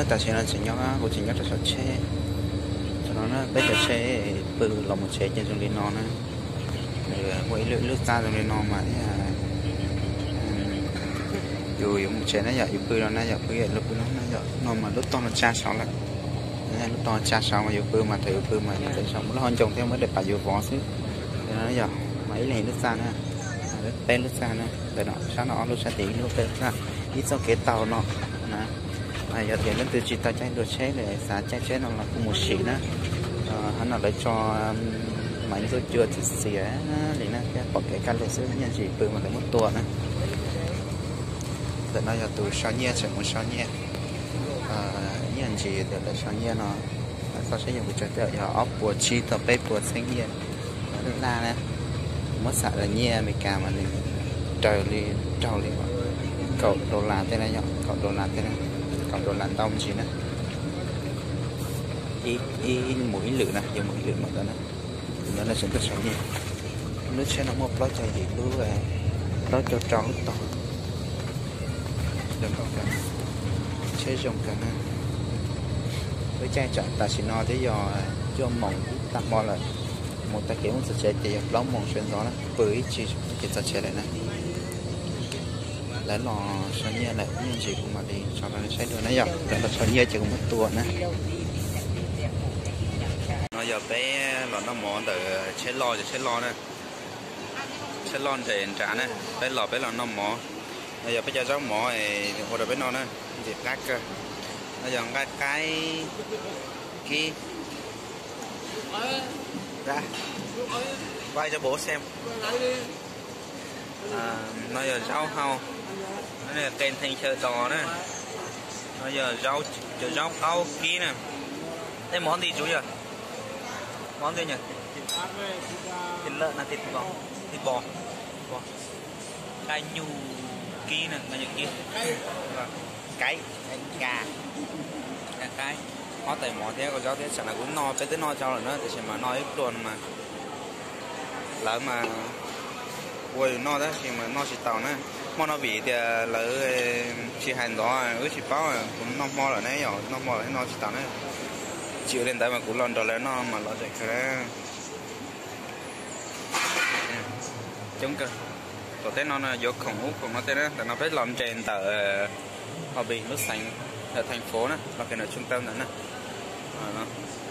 Tam sim no tseem nyob, kuv tseem nyob rau saum tsheb. Tam no na peb cov tsheb pw los mus tsev ces zoo li no na. Nws muaj ib lub ib lub txaj zoo li no mas yus yuav mus tsev na yom, yus pw no na yom, pw lub pw no na yom, no mas lub tog no tsa saud lawm. Lub tog tsa saud mas yus pw mas thaum yus pw mas yus tawm saum muaj lub hauv ncoo thiab muaj daim pam yus vov xwb. Yog mas ib leeg ib lub txaj na, peb lub txaj na, ntawm no sab no ob lub, sab tid ib lub, peb lub txaj, ib txoj kev taug no na. Yog tias leej twg tsis tau caij dua tsheb li, xav caij tsheb no los kuj mus sim na. Hov no lawv tso maiv ntuj cua txias xias li na thiab pom kev kaj lug xwb, nyiaj ntsis pw mas lawv muab tua na. Ntawm no yog tus sau nyiaj tseem mus sau nyiaj, nyiaj ntsis ntawm lawv sau nyiaj no. Txoj saib yog kuv tsav tej yog ob puas tsib txog peb puas txheeb nyiaj dab laj na. Muab xam los nyiaj Amelikas mas nws raws li, raug li kaum dollar tej na yom, kaum dollar tej na, kaum dollar ntau ntsis na. Ib mus ib lwm na, yog mus ib lwm mas ntawd na. Ntawd no tseem tuaj sau nyiaj. Lub tsheb no muaj plaub caug yim lub, plaub caug rau lub tog. Zoo nkauj kawg, tsheb zoo kawg na. Lub caij tam sim no twb yog cuaj moos ib tag hmo lawm. Mus tag kev mus txog tsev ces yog plaub moos sawv ntxov na, pw ib tsig ces txog tsev lawm na. Lawv los sau nyiaj lawm, nyiaj ntsis kuv mam li tso rau nej saib dua na yom. Lawv los sau nyiaj ces kuv muab tua na. No yog peb los noj mov ntawm tsheb loj, tsheb loj na, tsheb loj nres nrad na. Peb los, peb los noj mov. No yog peb cov zaub mov ua rau peb noj na, ntxim qab kawg. No yog nqaij qaib kib, quay cho bố xem. No yog zaub hau, qe thee chaw dos na. No yog cov zaub qaub kib na. Tej mov ntij tsuv yog mov ntij, thịt lợn na, thịt bò, thịt bò, nqaij nyuj kib na, nqaij nyuj kib, qaib, qaib, ob tais mov thiab kua zaub thiab. Tsam no kuv noj, peb twb noj tsau lawm na, tiam sis mas noj ib pluag no mas lawv mas ua yus noj tab sis mas noj tsis taus na. Hmo no vim tias lawv tsis hais ntxov wb tsis paub, kuv noj hmo lawm na yom, noj hmo lawm noj tsis taus na. Tsis ua li ntawd mas kuv los nrog lawv noj mas lom zem kawg na. Coob kawg. Tom teb no no yuav khoom ub khoom no tej na, ntawm no peb los nres ntawm Hòa Bình lub xeev, ntawm thành phố na, los kiag ntawm trung tâm ntawm na,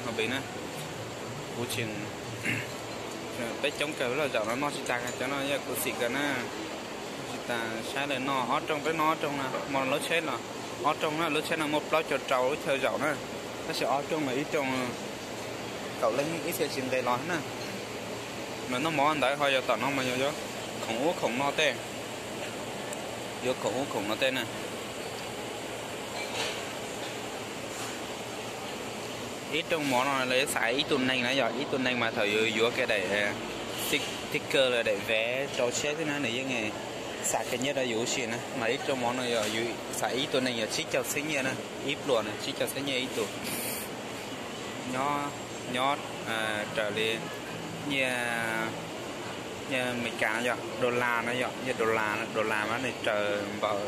Hòa Bình na. Kuv tsis, peb coob kawg, lub zaum no noj tsis tas, cov no yog khuv xim kawg na. Noj tsis tas, saib lawv noj ob rooj, peb noj ob rooj na, hmo no lub tsheb los ob rooj na, lub tsheb no muaj plaub caug rau lub chaw zaum na, tab sis ob rooj los ib rooj kaum leej ib txhia tsis nqes los na. Mas noj mov ntawd ho yog tom no mas yog yuav khoom ub khoom no tej, yuav khoom ub khoom no tej na. Ib rooj mov no lawv yuav xaiv ib tug neeg na yom, ib tug neeg mas thaum yus yuav kiag daim sticker los daim vé rau tsheb xwb na nws yeej xam kiag nyiaj rau yus ib si na. Mas ib rooj mov no yog yus xaiv ib tug neeg yog tsib caug txheeb nyiaj na, ib pluas na tsib caug txheeb nyiaj ib tug. Nyob, nyob raws li nyiaj, nyiaj Amelikas no yom, dollar no yom, nyiaj dollar, dollar mas nws raws npaum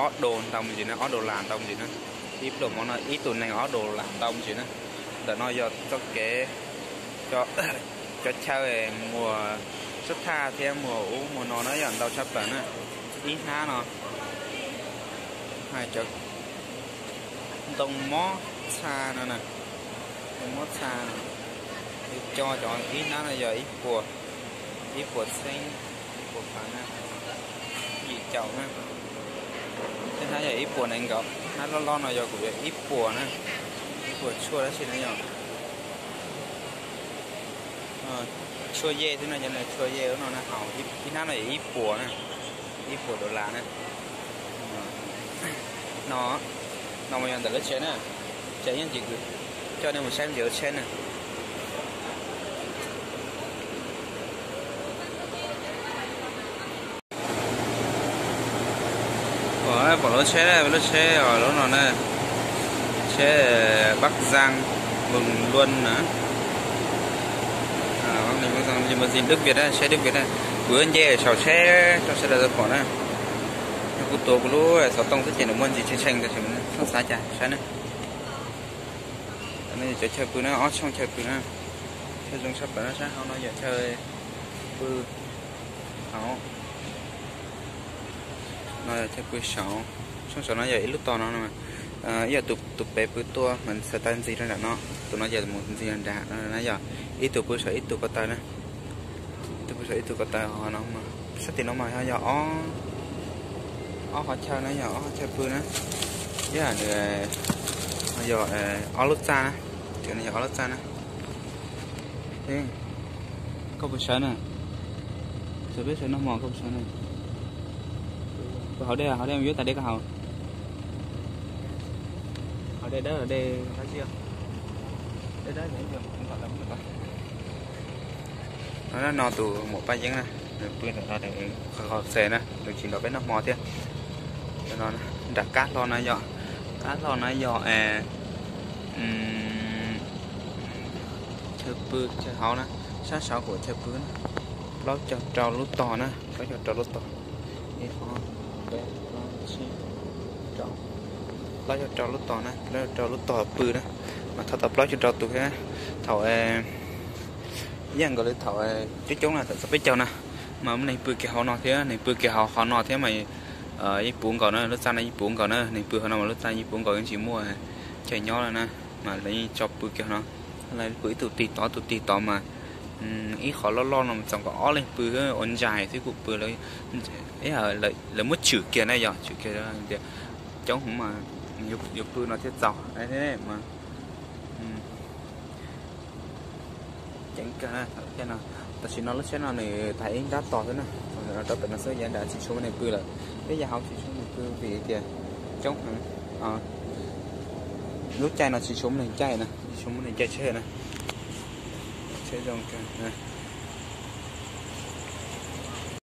ob do ntau me ntsis na, ob dollar ntau me ntsis na. Ib pluas mov no ib tug neeg ob dollar ntau me ntsis na. Ntawm no yog txoj kev cov chaw muag sub thaj thiab muag ub muag no na yom, ntau tshaj plaws na. Ib hnab no hais cov ntoo mob txha no na, ntoo mob txha no, yus coj cov ib hnab no yog ib puas, ib puas txheeb, ib puas phav na, yim caum na. Tej hnab yog ib puas nees nkaum, hnab loj loj no yog kuv yuav ib puas na, ib puas tshuaj dab tsi na yog tshuaj yej xwb no, cov tshuaj yej no na, haus ib hnab no yog ib puas na, ib puas dollar na. No, no mas yog ntawm lub tsheb na, tseem yeej tsis, coj nej mus saib ntsis lub tsheb na. Pom lub tsheb, lub tsheb lub no na, tsheb Bắc Giang, Mường Lươn na. Limousine Đức Việt na, tsheb Đức Việt na. Kuv yuav nce saum tsheb rau sawv daws tau pom na. Kuv tuav kuv lub xov tooj xwb ces nws muaj ntsis tshee tshee tab sis mas txhob xav cas, saib na. Yog cov chaw pw na, ob tshooj chaw pw na. Chaw zoo tshaj plaws no, sab hauv no yog chaw pw hauv, no yog chaw pw saud. Tshooj saud no yog ib lub tos no, ib yam tus pem pw tuaj mas xav tawm ntxiv rau nram no, tus no ces mus ntxiv nram no na yog. Ib tug pw saum ib tug ko taw na, ib tug pw saum ib tug ko taw. Ho no, sab tim no mas yog ob qhov chaw na, yog ob qhov chaw pw na, ib yam nws yog ob lub txaj na, ces nws yog ob lub txaj na. Koj puas sawv na? Sawv peb sawv noj hmo, koj puas sawv na? Pw hauv dej, hauv dej, yuav tas dej koj haus. Hauv dej dawb, dej dab tsi? Dej dawb. No, no tus muam Paj Yeeb na, nws pw ntawm no, qhov qhov xes na, nws tsis nrog peb noj hmo thiab. No, nram kab hlo no yog, kab hlo no yog chaw pw, chaw hauv na, sab saud kuv chaw pw na. Plaub caug rau lub tog na, plaub caug rau lub tog. Ib, ob, peb, plaub, tsib, rau, plaub caug rau lub tog na, plaub caug rau lub tog pw na. Mas thov tau plaub caug rau tus thiab. Thaum ib yam nkaus li thaum coob coob na, thaum txog peb caug na, mas muaj neeg pw kiag hauv no thiab, neeg pw kiag hauv qhov no thiab mas yeej puv nkaus na, lub txaj no yeej puv nkaus na, neeg pw hauv no mas lub txaj yeej puv nkaus, yeej tsis muaj chaw nyob lawm na, mas lawv yeej tso pw kiag hauv no. Lawv pw ib tug tig tod, ib tug tig tod mas ib qhov loj loj no mas txog nkaus ob leeg pw ua ntsais xwb kuj pw. Lawv muab tshwm kiag na, yog tshwm kiag tias coob heev mas yuav pw no thiaj txaus mas. Ceev kawg na, tam sim no lub tsheb no nws tag ib nrab tos xwb na, rau pem no xwb, yav nram tsis tshua muaj neeg pw lawm. Peb yav hauv tsis tshua muaj neeg pw vim tias coob heev. Lub caij no tsis tshua muaj neeg caij na, tsis tshua muaj neeg caij tsheb na. Tsheb zoo kawg na.